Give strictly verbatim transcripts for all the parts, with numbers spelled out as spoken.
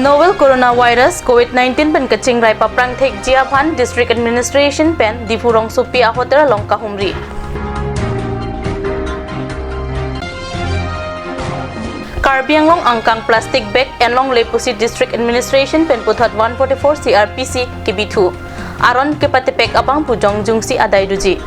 Novel coronavirus covid nineteen pen kachingrai paprang thekji aphan District Administration pen Diphu rongsopi ahotel along kahumri. Karbi Anglong angkang plastic bag enlongle pusi District Administration pen puthot one forty-four C R P C kebithu. Aron kepatepek abang pu jongjungsi adai doji.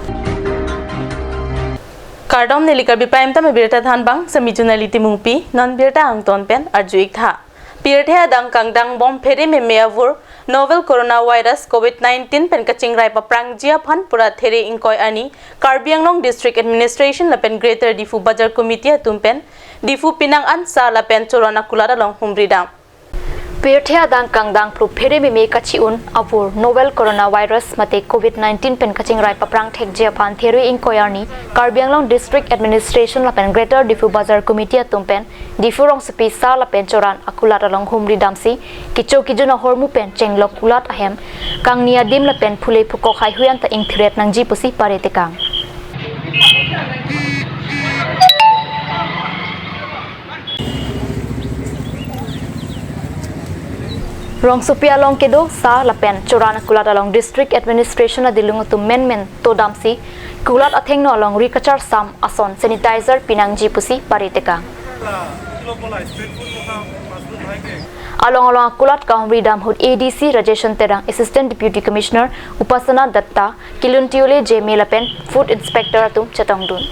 Kardom, neli Karbi Prime Time abirta thanbang, sami Junali Timungpi, non birta angton pen arju-ik tha. Pirthe adang kangdang bom phere meme avur novel coronavirus covid nineteen pen kachingrai paprangji aphan pura there ingkoi arni Karbi Anglong District Administration lapen Greater Diphu Bazar Committee atum pen Diphu Penang an sar lapen Choran akulat along humri dam. Pirthe adang kangdang phru phere meme kachi-un avur novel coronavirus mate covid nineteen pen kachingrai paprang thekji aphan there ingkoi arni Karbi Anglong District Administration lapen Greater Diphu Bazar Committee atum pen Diphu rongsopi sar lapen Choran akulat along humri damsi kecho kejun ahormu pen chenglok kulat ahem kangni adim lapen phule phukok haihui anta ingthiret nangji pusi pare tekang. Rongsopi along kedo sar lapen Choran akulat along District Administration adilung atum menmen to damsi kulat athengno along ri kacharsam ason sanitizer pinangji pusi pare tekang. Along along akulat kahumri dam ahut A D C Rajesh Terang, Assistant Deputy Commissioner Upasana Dutta, Kilun Tiole J M A lapen Food Inspector atum chetongdun.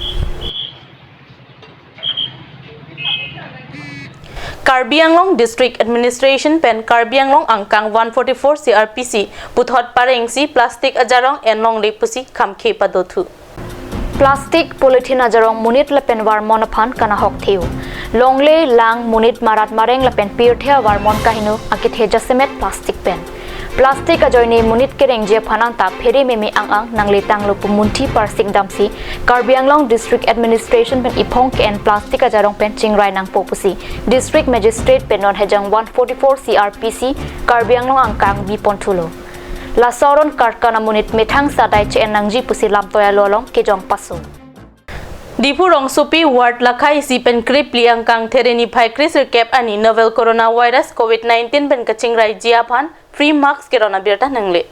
Karbi Anglong District Administration pen Karbi Anglong angkang one forty-four C R P C puthot parengsi plastic ajarong enlongle pusi khamkhe padothu. Plastic, polythene ajarong monit lapen varmon aphan kanahok theu. Longle lang monit marat mareng lapen pirthe avarmon kaheno akethe jasemet plastic pen. Plastic ajoine monit kerengji aphan anta phere meme ang-ang nangle tanglo pu munthi parsik damsi Karbi Anglong District Administration pen iphong ke-en plastic ajarong pen chingrai nangpo pusi District Magistrate pen non hejang one forty-four C R P C Karbi Anglong angkang biponthulo. Laso aron karkana monit methang sadai che-en nangji pusi lamtoi alo along kejong paso. Diphu rongsopi ward lakha isi pen krepli angkang there niphai kresirkep arni novel coronavirus covid nineteen pen kachingraiji aphan free mask keron abirta nangle.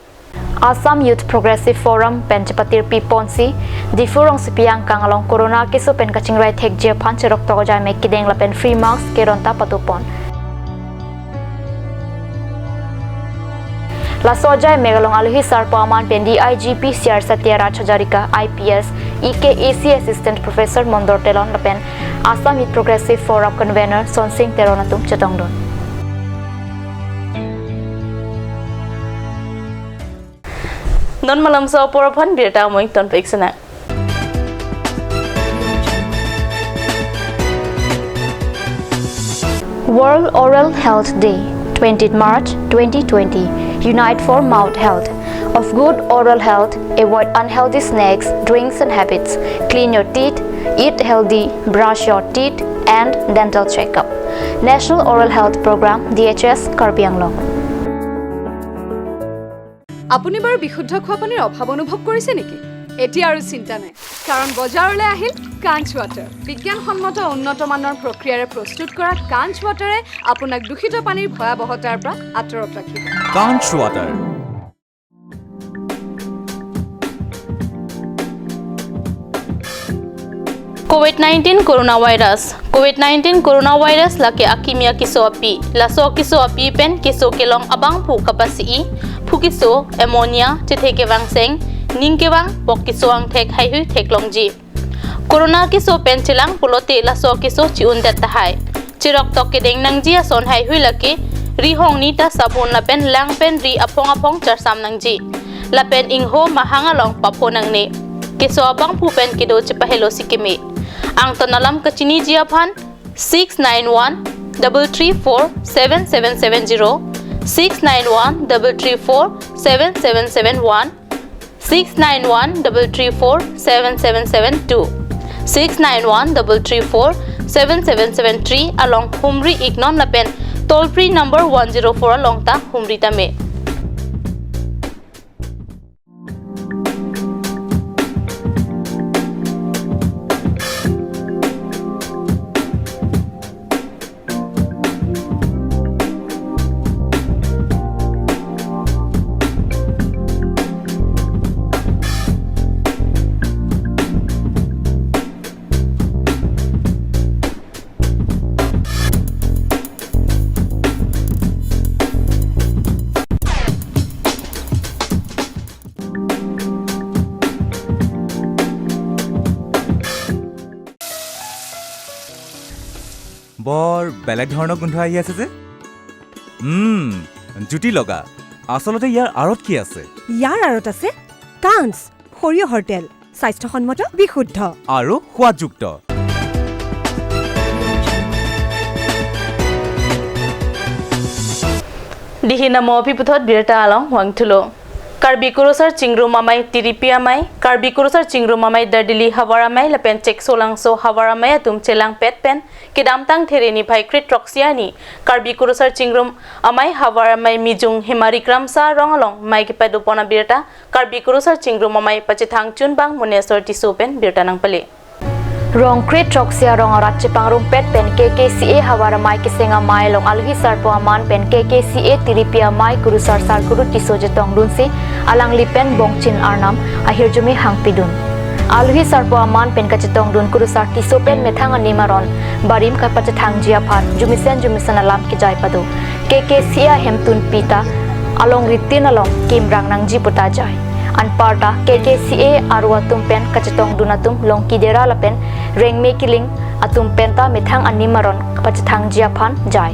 Assam Youth Progressive Forum pen chepatirpi ponsi Diphu rongsopi angkang along corona keso pen kachingrai thekji aphan cherok tok ajai mek kedeng lapen free mask keron ta pado pon. Laso ajai mek along alohi sarpo aman pen D I G P C R Satya Raj Hazarika I P S, E K A C Assistant Professor Mondor Teron lapen Assam Youth Progressive Forum Convener Sonsing Teron atum chetongdun. Non malomso apor aphan birta amoi ton pek sena. World Oral Health Day, twentieth March twenty twenty. Unite for mouth health. Of good oral health, avoid unhealthy snacks, drinks and habits. Clean your teeth, eat healthy, brush your teeth and dental checkup. National Oral Health Program, D H S, Karbi Anglong. আপুনি বাৰু বিশুদ্ধ খোৱা পানীৰ অভাৱ অনুভৱ কৰিছে নেকি? এতিয়া আৰু চিন্তা নাই, কাৰণ বজাৰলৈ আহিল কাঞ্চ ৱাটাৰ। বিজ্ঞানসন্মত উন্নত মানৰ প্ৰক্ৰিয়াৰে প্ৰস্তুত কৰা কাঞ্চ ৱাটাৰে আপোনাক দূষিত পানীৰ ভয়াৱহতাৰ পৰা আঁতৰত ৰাখিব। Kanch Water. Covid nineteen coronavirus. Covid nineteen coronavirus lake akimi akeso api. Laso akeso api pen keso kelong abangphu kapasi-i, phu keso, pneumonia, chethe kevangseng, ning kevang, pok keso angthek haihui theklongji. Corona keso pen chelang pulote laso keso chi-un det tahai. Cherok tok kedeng nangji ason haihui lake, ri hongni ta sabun lapen lang pen ri aphong aphong charsam nangji. Lapen ingho mahang along papho nangne. Keso abangphu pen kedo chepahelo si keme. Angton alam kachiniji aphan six nine one double three four seven seven seven zero, six nine one double three four seven seven seven one, six nine one double three four seven seven seven two, six nine one double three four seven seven seven three along humri-iknon lapen toll free number one zero four along ta humri tame. বৰ বেলেগ ধৰণৰ গোন্ধ আহি আছে যে। উম, জুতি লগা। আচলতে ইয়াৰ আঁৰত কি আছে? ইয়াৰ আঁৰত আছে কাঞ্চ, সৰিয়হৰ তেল, স্বাস্থ্যসন্মত, বিশুদ্ধ। আৰু সোৱাদযুক্ত। Dihina mo aphi puthot birta along vangthulo. Karbi Kurusar Chingrum Amei, Tiripi Amei, Karbi Kurusar Chingrum Amei, Dardili Havar Amei lapen Cheksolangso Havar Amei atum chelangpet pen kedamtang There niphai kre-throksi arni Karbi Kurusar Chingrum Amei Havar Amei Mijung Hemari Kramsa arong along mei kepadopon abirta Karbi Kurusar Chingrum Amei pachethang chunbang Munesor Tisso pen birta nangpale. Rong kre-throksi arong arat chepangrumpet pen K K C A Havar Amei Keseng Amei along alohi sarpo aman pen K K C A Tiripi Amei Kurusar Sarkuru Tisso chetongdunsi alangli pen bongchin arnam ahirjume hangpidun. Alohi sarpo aman pen kachetongdun Kurusar Tisso pen methang anim aron barim kapachethangji aphan jumesen jumesen alam kejai pado. K K C A ahemtunpi ta alongritin along kimrang nangji puta jai. Anparta K K C A aru atum pen kachetongdun atum Longki Dera lapen Rengme Killing atum penta methang anim aron kapachethangji aphan jai.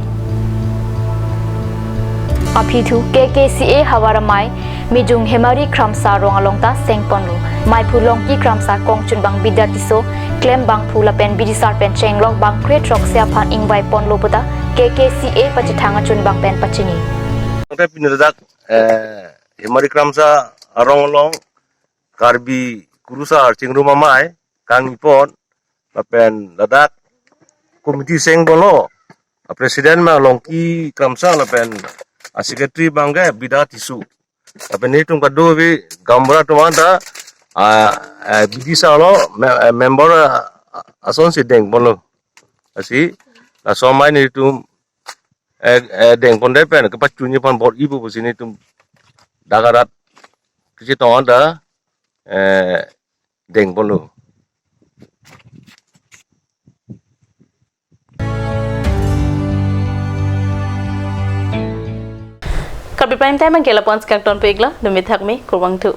Aphi thu K K C A Havar Amei Mijung Hemari Kramsa arong along ta sengponlo. Meiphu Longki Kramsa, kongchunbang Bida Tisso, klembangphu lapen bidisar pen chenglok bang kre-throksi aphan ingvaiponlo puta K K C A pachethang achunbang pen pachini. Tangte pini ladak, eh, Hemari Kramsa arong along Karbi Kurusar Chingrum Amei kangipon lapen ladak committee sengponlo, a president ma Longki Kramsa lapen a secretary bangke Bida Tisso. Lapen netum kadokave gaonbura atum anta, a, a, bidisar lo, me-, a, member, a, a, asonsi dengponlo. Lasi laso amei netum, eh, eh, dengpondet pen kepachunji aphan bor-ipo pusi netum dak arat kechetong anta, eh, dengponlo. Karbi Prime Time anke lapu-an si kangtonpo-iklo, dumi thakme, kurvangthu.